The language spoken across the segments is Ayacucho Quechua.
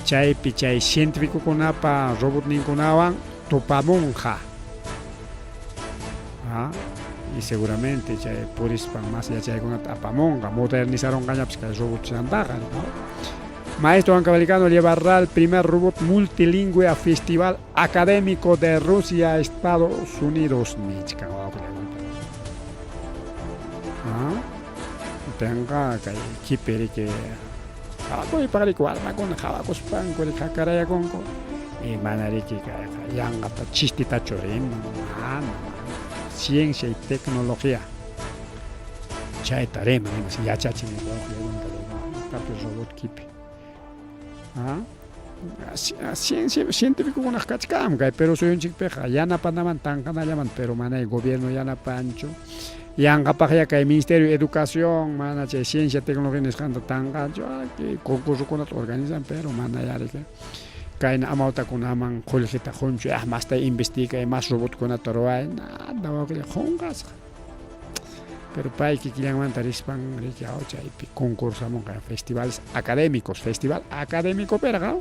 Chaypi chay cientificokunapa robotninkunawan tupamunqa. Y seguramente chay purispan más yachaykunata apamunqa, modernizarunqañapas kay robotchantaqa. Maestro Huancavelicano llevará el primer robot multilingüe a Festival Académico de Rusia, Estados Unidos. Nichkan Tenqa kay kipi riki qhawakuypaq riki warmakuna qhawakuspanku riki hakarayakunku y mana riki kayqa yanqata chistitachu riman mana ciencia y tecnología chayta riman imas yachachin tapi robot kipi ciencia cientificokunaq kachkan kay Perú suyunchikpiqa yanapanaman tanqanallaman pero manay gobierno yanapanchu yanqapaqya kay Ministerio de Educación mana chay ciencia tecnología nisqanta tanqanchu concursokunata organizan pero mana yarika kayna amawtakunaman qullqita qunchu ah masta investigay mas robotkunata ruway nada wawqilla qunqasqa pero pay kikillanmanta rispan riki chaypi concursamunqa festivales académicos festival académico perqa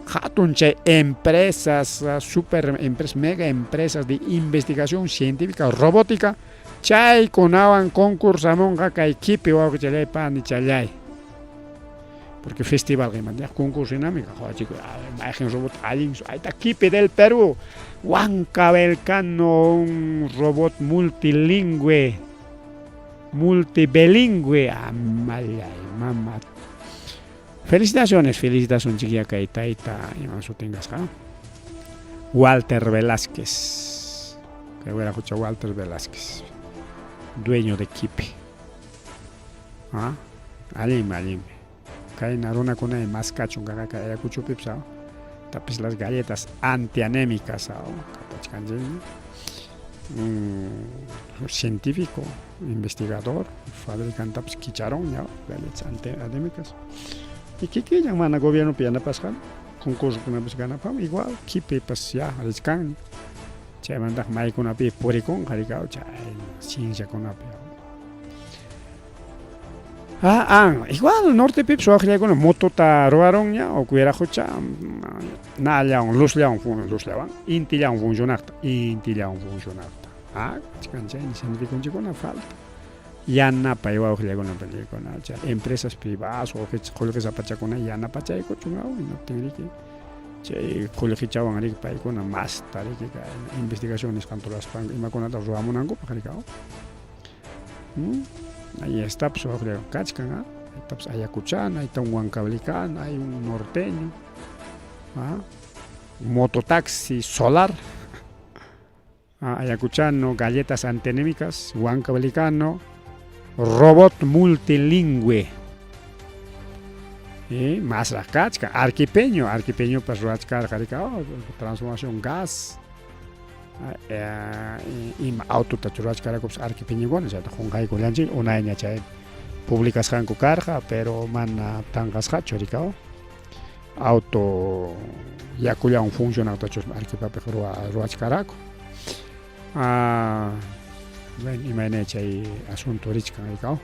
hatun chay empresas super empresas mega empresas de investigación científica robótica chaykunawan concursamunqa kay kipi wawqichalay panichalay porque festival qimanta concurso hinami qhawachiku mayqin robot allin ayta kipi del Perú Huancavelcano un robot multilingüe multibilingüe amallay mama felicitaciones felicitacionchikya kay tayta ima sutin kasqa Walter Velázquez kay wiraqucha Walter Velázquez dueño de Kipi ah allinmi allinmi kayna runakuna maskachun kaqa kay Ayacuchopipas tapis las galletas antianémicas kapachkanchikmi un científico investigador fabricantapas kicharon ña galletas antianémicas y kikillan mana gobiernopi yanapasqa concursokunapas ganapam igual kipipas ya richkanmi chaymantaq maykunapi purikunqa rikaw chay cienciakunapi igual nortepipas waqllaykuna motota ruwarunña o wiraqucha naallawan luzllawan luzllawan intillawan funcionaqta intillawan funcionaqta kachkan chay cientificonchikkuna falta yanapay wawqillaykuna pachaykuna chay empresas privadas qullqisapachakuna yanapachaykuchun hinaptin riki chay qullqichawan riki paykuna masta riki kay investigación nisqanta ruraspanku imakunata ruwamunankupaq riki Ahí está, pues, kachkan, ¿ah? Ahí está, pues, Ayacuchana, ahí está un huancavelicano, hay un norteño, ¿ah? Mototaxi solar, ¿ah? Ayacuchano, galletas antianémicas, huancavelicano, robot multilingüe. Y más la kachka, arquipeño, arquipeño pues ruachkarqa, oh, transformación gas. Ima autota churachkarakupas arquipeñokuna chayta qunqaykullanchik unayña chay publicasqanku karqa pero mana tanqasqachu rikaw auto yakullawan funcionaqtachus Arequipapiqa ruwachkaraku bueno imayna chay asunto richkan rikaw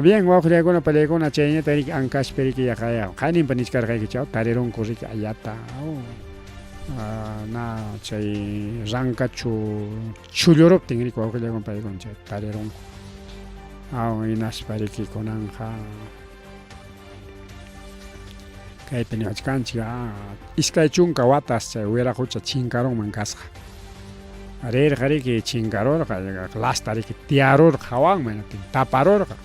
bien wawqillaykuna pallaykuna chayñata riki Ancashpi riki yaqa qayninpa nichkarqayki chaw tarirunku riki ayata na chay rankachu chulluruptin riki wawqillaykuna pallaykuna chay tarirunku hinaspa riki kunanqa kaypi niwachkanchik 20 watas chay wiraqucha chinkarunman kasqa rirqa riki chinkarurqa lasta riki tiyarurqa hawanman hinaptin taparurqa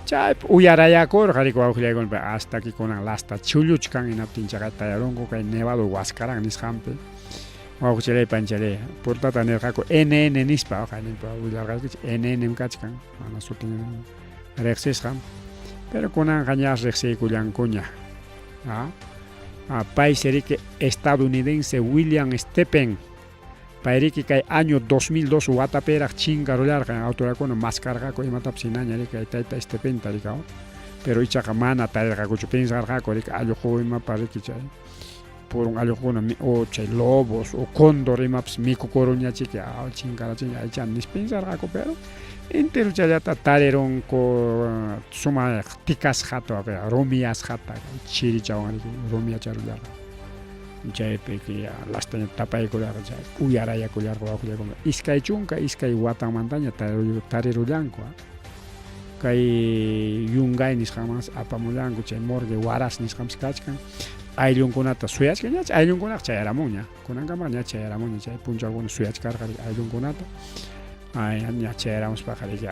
chaypi uyarayakurqa riki wawqillaykuna hasta que kunan lasta chulluchkan hinaptin chaqa tayarunku kay Nevado Huascarán nisqanpi wawqichalay panchalay puntata nirqaku NN nispa qayninpa willarqaykichik NN kachkan mana sutin riqsisqam pero kunanqa ña riqsiykullankuña paysi riki estadounidense William Stephen pay riki kay año 2002 watapiraq chinkarullarqa autoridadkuna maskarqaku imatapas hinaña riki kay tayta Stephenta rikaw pero ichaqa mana tarirqakuchu pensarqaku riki allqu imapa riki chay purun allqukuna o chay lobos o cóndor imapas mikukuruñachiki a chinkarachinña aychanta nispa piensarqaku pero enterochallata tarirunku sumaq tikasqata rumiyasqata chirichawan riki rumiyacharullarqa chaypi lastaña tapaykullarqa chay uyarayakullarqa wawqillakuna 22 watanmantaña tarirullanku kay Yungay nisqanmansi apamullanku chay morgue Huaraz nisqanpis kachkan ayllunkunata suyachkan ñach ayllunkunaqa chayaramunña kunankamaqa ña chayaramunña chay punchawkuna suyachkarqa ayllunkunata ña chayaramuspaqa riki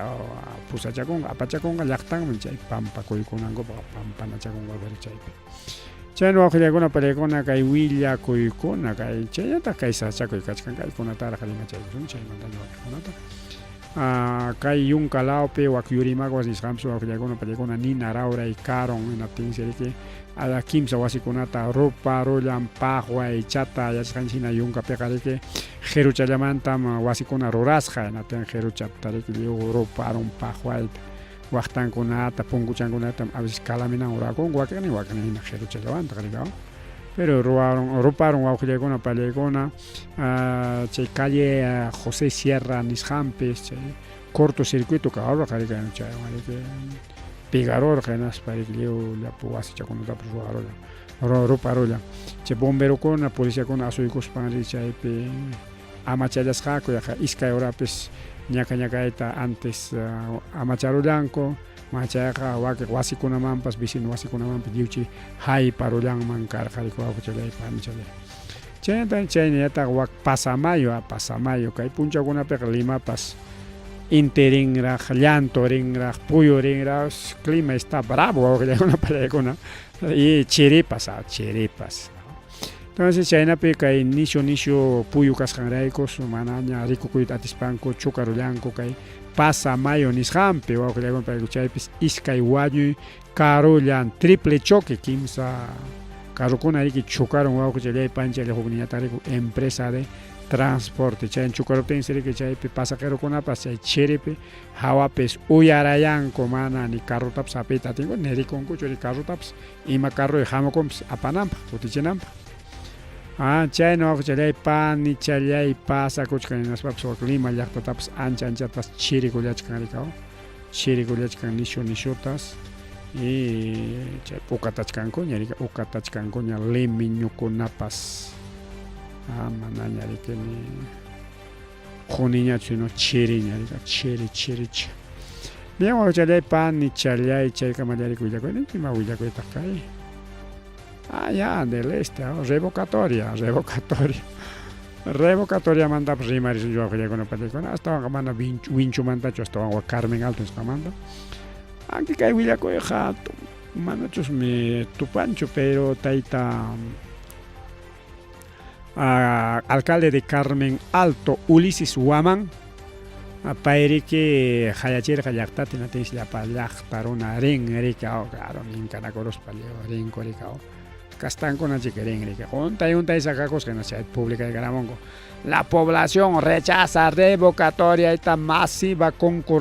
pusachakunqa apachakunqa llaqtanman chay pampakuykunankupaq pampanachakunqa chaypi chayna wawqillakuna pariakuna kay willakuykuna kay chaynataq kay sasachakuy kachkan kaykunataraq rimachaykusun chaymantaña wakiqkunata kay yunka lawpi wak Yurimaguas nisqanpis wawqillakuna pariakuna nina rawray karun hinaptinsi riki kimsa wasikunata ruparullan paqway chata yachasqanchik hina yunkapiqa riki qiruchallamantam wasikuna rurasqa hinaptin qiruchata riki lliw ruparun paqwayta waqtankunata punkuchankunatam a veces calaminawan rurakunku wakinnin wakinnin hina qiruchallawantaq riki pero ruwarun ruparun wawqillaykuna pallaykuna chay calle José Sierra nisqanpis chay cortocircuito kawarurqa riki chaywan riki pigarurqa hinaspa riki lliw llapu wasichakunatapas ruwarullan ruparullan chay bomberokuna policiakuna asuykuspan ri chaypi amachallasqaku yaqa iskay horapis ñaka ñakayta antes amacharullanku machayqa wakiq wasikunamanpas vecino wasikunamanpas lliwchi hayparullanman karqa riki wawqichalay panichalay chaynata chaynallataq wak Pasamayo Pasamayo kay punchawkunapiqa Limapas inti rinraq llanto rinraq puyu rinraq clima está bravo wawqillaykuna pallaykuna y chiripas chiripas entonces chaynapi kay nishu nishu puyu kasqanrayku manaña rikukuyta atispanku chukarullanku kay Pasamayo nisqanpi wawqillaykuna pallaykuna chaypis iskay wañuy karullan triple choque kimsa carrokuna riki chocaron wawqichalay panchalay hukniñataq riki empresa de transporte chay chocaruptinsi riki chaypi pasajerokunapas chay chiripi hawapis uyarayanku mana ni carrotapas hapiyta atinku ni rikunkuchu ni carrotapas ima carroy hamukunpas apananpaq kutichinanpaq chayna wawqichalay panichalay pasakuchkan hinaspapas wak Lima llaqtatapas ancha anchatas chirikullachkan rikaw chirikullachkan nishu nishutas y chay uqatachkankuña riki uqatachkankuña limeñukunapas manaña riki ni quniñachu sino chiriña riki chiri chiricha bien wawqichalay panichalay chaykamalla riki willakuyninchik ima willakuytaq kay ya del este revocatoria revocatoria revocatoriamantapas rimarisun wawqillaykuna pallaykuna astawanqa mana winchumantachu astawanqa Carmen Alto nisqamanta aunque kay willakuyqa manachusmi tupanchu pero tayta alcalde de Carmen Alto Ulises Huamán payriki hayachirqa llaqtata hinatinsi llapa llaqta runa rin riki claro minkanakuruspa lliw rinku riki kastankuna chiki rin riki huntay huntay sakakusqa hina chay publicaykaramunku la población rechaza revocatoria esta masiva concurrida.